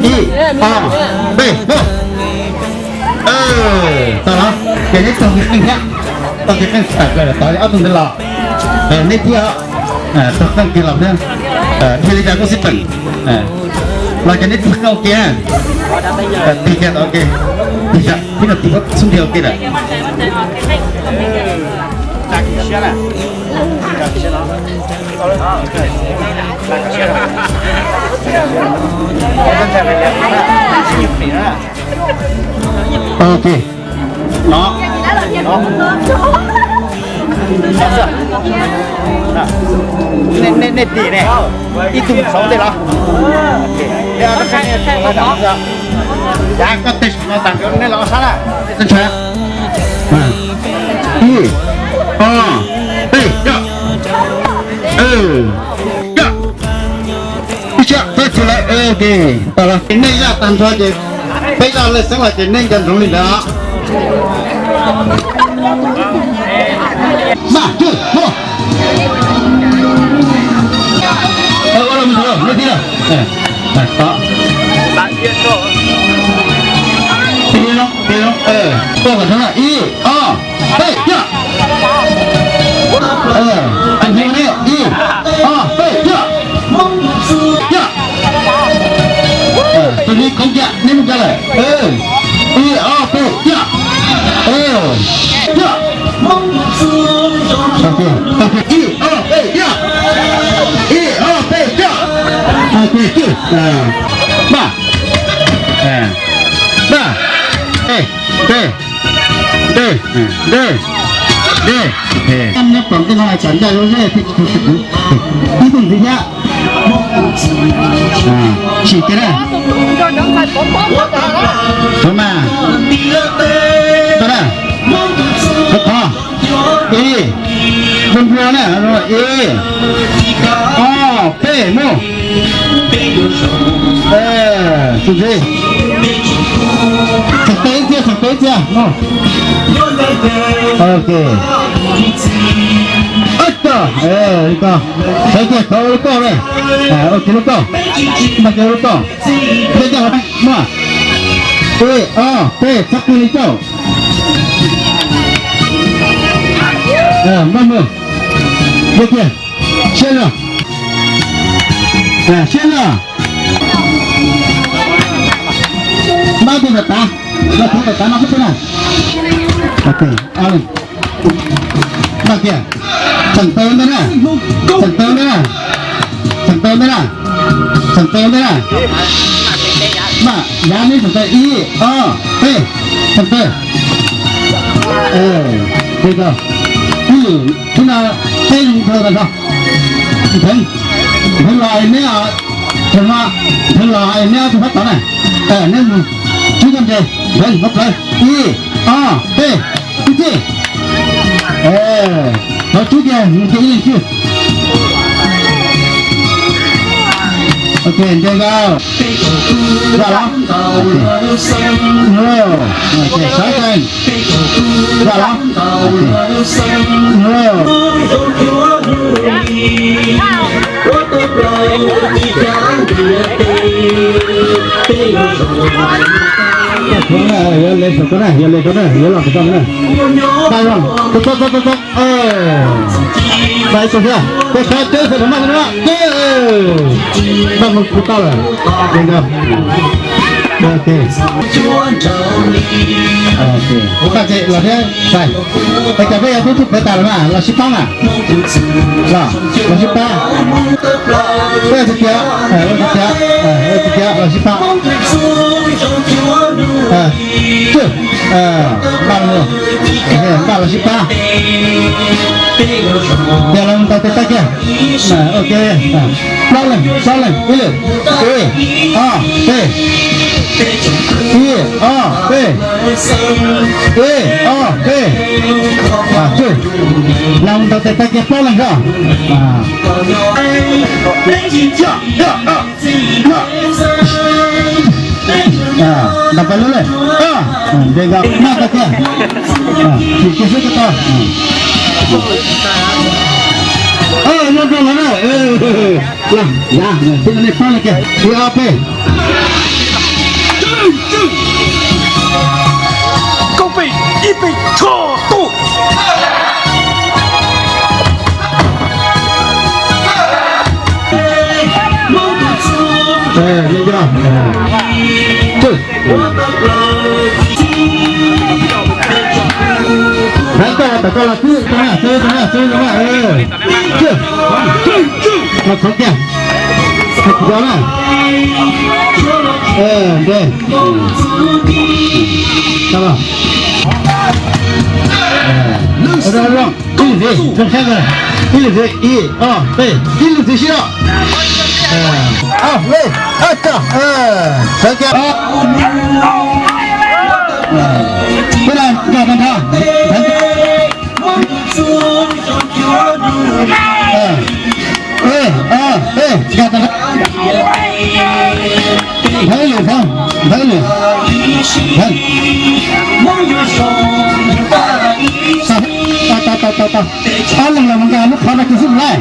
Ib, ob, peb, mus. Tau los, ces neb taug kev qeej thiab, taug kev qeej tawm plaws tod ob tug ntawd los, neb thiab, taug qeej kiag los thiab, dhia li cas kuj xij peem, los ces neb tig qeej ua ke, tig kiag tod ua ke, tig zam thiab no tig xub ntiag ua ke lawm. Ok. No. No. Nej, nej, nej tim ne, ib tug saum tej los. Yav koj tej saum no tas nej los sab na. Ib, ob, peb, coj. Coj. Ib txhia peb txhia lawm, ok. Tau los nej zaj tag nrho ces peb zaj lej xeeb los ces nej nco ntsoov li ntawd os. Mas, cwj, mus. Ua los mus tau, nej tib lawm. Tib lawm, tib lawm. Tuaj kom tag, ib, ob, peb, coj. Tus hnyuv ne, ib, ob, peb, coj. Coj. Tus hnyuv khoov cia, neb mus coj lawm. Ib, ob, peb, coj. Coj. Ib, ob, peb, coj. Ib, ob, peb, coj. Cwj, cwj. Npaj. Npaj. Ej, ntej, ntej, ntej, ntej. Nyob tom tej no tsam ncaj zoo seb thiaj tsis tshua xwm kuv. Ib tug ntxiv thiab. Tsim kiag na. Sawv mas. Tau na. Qhov qhov. Ib. Nplua nplua na. Ib. Ob, peb, mus. Tus ntxiv. Txheem pem ib txhia, txheem pem ib txhia. Mus. Ok. Ab tso, li ko. Sawv kiag tau lub kauj na. Ua kiag lub kauj. Npaj kiag lub kauj. Npaj kiag, muaj. Ib, ob, peb, txhob qw li kauj. Npaj mus. Npaj kiag. Siab zog. Siab zog. Npaj kiag tom tav. Npaj kiag tom tav no xwb na. Ok. Npaj kiag. Txheem taw ntej na. Txheem taw ntej na. Txheem taw ntej na. Txheem taw ntej na. Npaj, yav neb txheem taw ib, ob, peb. Txheem taw. Li ko. Ib lwm thib no peb zoo dhau tag nrho. Npheev, npheev los neb, txog no, npheev los neb ob tug phab tod na. Neb mus tsib koj ntses, npheev hauv plawv, ib, ob, peb, tsib txij. Tau tsib kiag mus kiag ib leeg xwb. Ok, ntse nkauj. Zaj los. Ok, sawv tsees. Zaj los. Yuav le saum koj na, yuav le koj na, yuav los saum koj na. Tau, tau, tau, tau. Tau ib tug thiab, peb qhov cawb xwb, npaj no, npaj mus kuv tau lawm. Li ntawd. Ok. Ok. Pab ces los thiab, es cov peb yuav tub tub pov tas los mas los sib pab mas. Los, los sib pab. Ua tiag tiag, ua tiag tiag, ua tiag tiag, los sib pab. Npaj los, npaj los sib pab. Ces los mus ntaus tes tag kiag. Ok. Plaub leeg, plaub leeg, ib lwm. Ib, ob, peb. Ib, ob, peb. Ib, ob, peb. Los mus ntaus tes tag kiag plaub leeg zog. Ntaus pais lub lej. Nqe nkaus, noj tag kiag. Chim kiag xwb ko taw. Nyob nrog lawv na. Los, yav, tib nej pab no kiag. Ib, ob, peb. Koob peb, ib peb, tso tuj. Hnub koj tom koj los xwb, xwb, xwb, xwb, xwb, los qhov kiag. Qhov kiag na. Ntej. Ib lwm ntxiv, zoo saib, ib lwm ntxiv, ib, ob, peb, ib lwm ntxiv sib noj. Ob, peb, ob, tso, sawv kiag. Peb los nkag tag nrho. Ib, ob, peb, nkag tag nrho. Nthawv ib lwm, nthawv ib lwm. Tau, tau, tau, tau. Ob leeg los mus nkag lub qhov no kiag xwb lauj.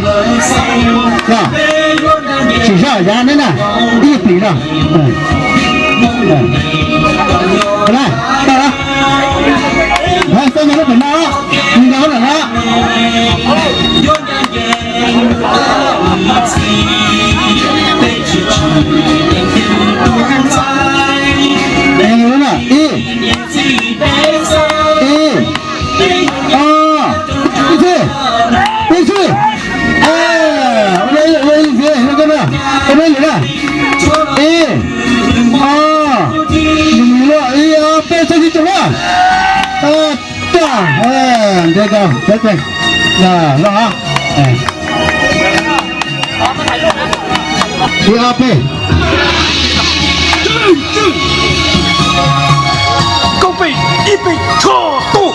Tsis zaj yav neb na, ib plis no. Tau lawm, tau lawm. Nthawv xwb no lub pem no, mus nkag lub ntawm no. Ib, ib, ob, ib txhij, ib txhij. Ua ib lwm na, ib, ob, ib, ob, peb, txhij tsis tau na. Tag, nte koj sawv tsees, loj. Ib, ob, peb. Koob peb, ib peb, tso tuj.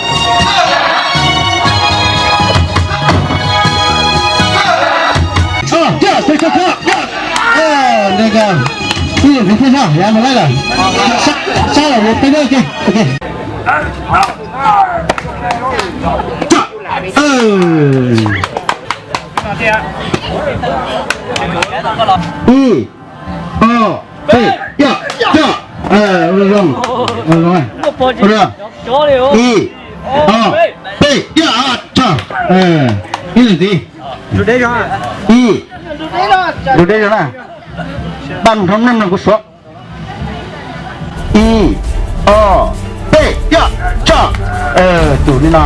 Nte koj, ib lwm ntxiv thiaj zog, yav mus laib lawm. Sab lawm peb, ok, ok. Ib, ob, peb, yaj, coj. Zoo, zoo. Ib, ob, peb, yaj, coj. Ib lwm ntxiv. Ib, tus deb zog na. Npaj nrov neeg no kuv suav. Ib, ob, peb, yaj, coj. Tus li no.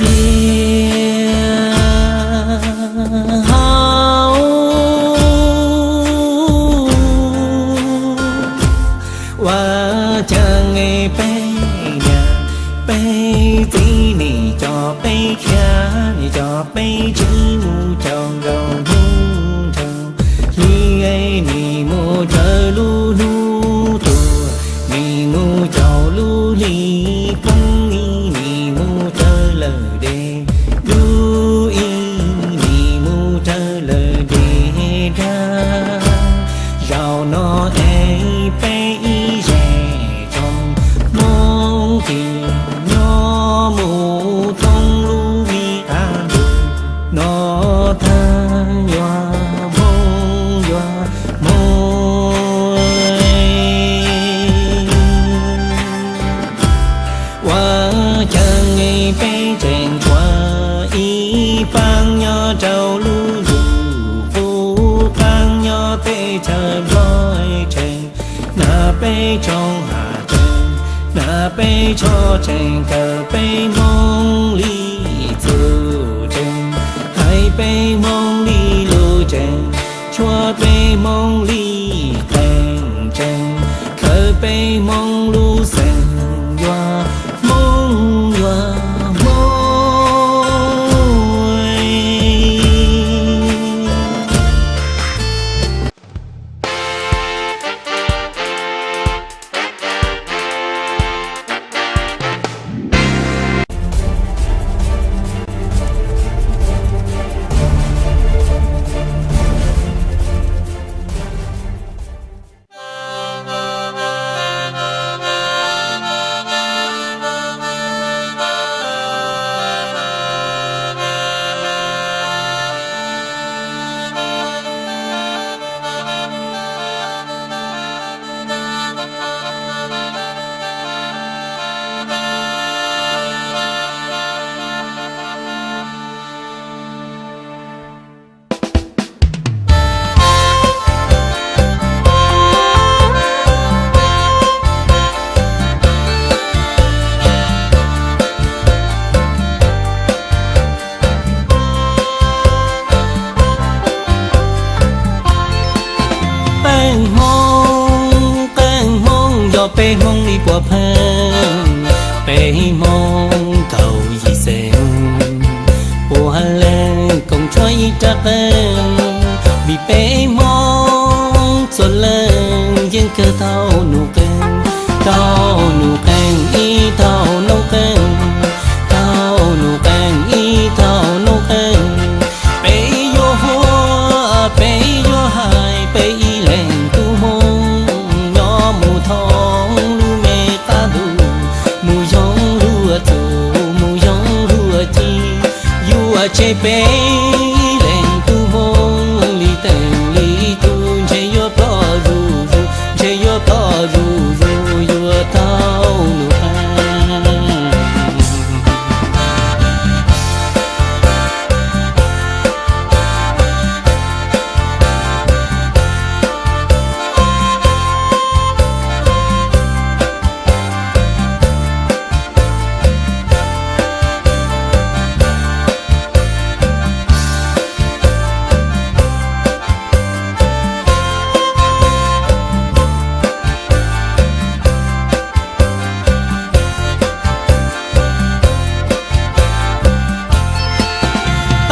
Tiag hauv ua cas peb niam peb txiv nim coj peb khiav, nim Peb tsev mus caum nkaus hnub nraug hli, nim mus raws lub hnub tuaj, nim mus caum lub hli poob, nim mus raws lawm dej dub, nim mus raws lawm dej daj. Zaum no es peb ib zej tsoom Hmoob ces nyob mus thoob lub me qab ntuj no tag, yuav Hmoob yuav Hmoob. Ua cas peb tseem tshuav ib paab nyob rau lub ntuj qub, paab nyob teb chaws Nplog tseem, na peb tsoom Hav tseem, na peb Tshoj tseem, kawm peb Hmoob li txuj tseem, hais peb Hmoob li lus tseem, tshuav peb Hmoob li qee tseem, khawb peb Hmoob lub xeem, yuav Hmoob yuav Hmoob. Qeej Hmoob, qeej Hmoob, yog peb Hmoob li puas pheej, peb Hmoob thaum yim xeem puav leej koom tshuav ib rab qeej, vim peb Hmoob txhua leej yeej kawg tau num qeej, tau num qeej ib thaum noob qeej, tau num qeej ib thaum noob qeej. Peb yuav hu, peb yuav hais, peb ib leeg tub Hmoob nyob mus thoob lub me qab ntuj, mus yoog luag txuj, mus yoog luag ci, yuav tseg peb ib leeg tub Hmoob li teej li tug, ntshe yuav ploj zuj zus, ntshe yuav ploj zuj zus, yuav tau num qeej.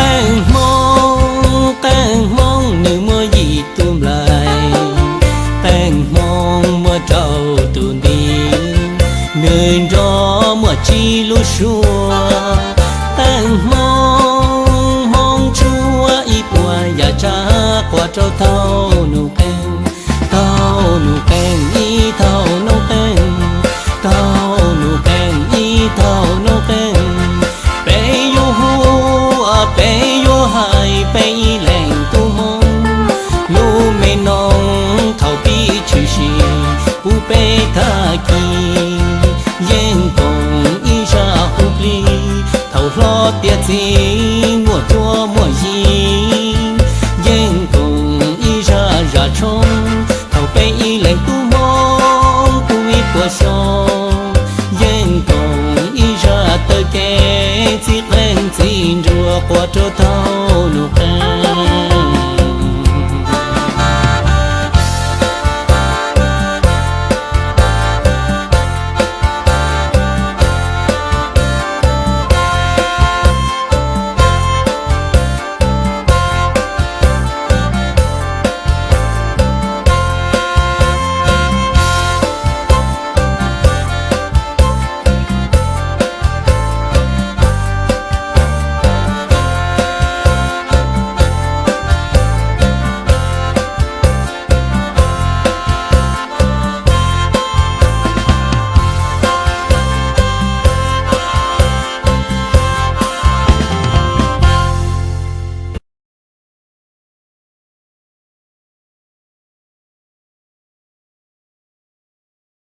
Qeej Hmoob, qeej Hmoob nws muaj yim tug nplaig, qeej Hmoob muaj rau tug ntiv, nws nrog muaj tsib lub suab. Qeej Hmoob, Hmoob tshuav ib puas yam tsav quas rau tau num qeej, tau num qeej ib thaum noob qeej, tau num qeej ib thaum noob qeej. Peb yuav hu, peb yuav hais, peb ib leeg tub Hmoob, lub me noog thaum pib tshwm sim puv peb tag kis, yeej koom ib zaj hu plig. Thaum hlob tiav txiv muaj cuab muaj yig, yeej koom ib zaj zam tshoob. Thaum peb ib leeg tub Hmoob tu ib puas xyoo, yeej koom ib zaj taw kev txij qeej txij nruas quas rau tau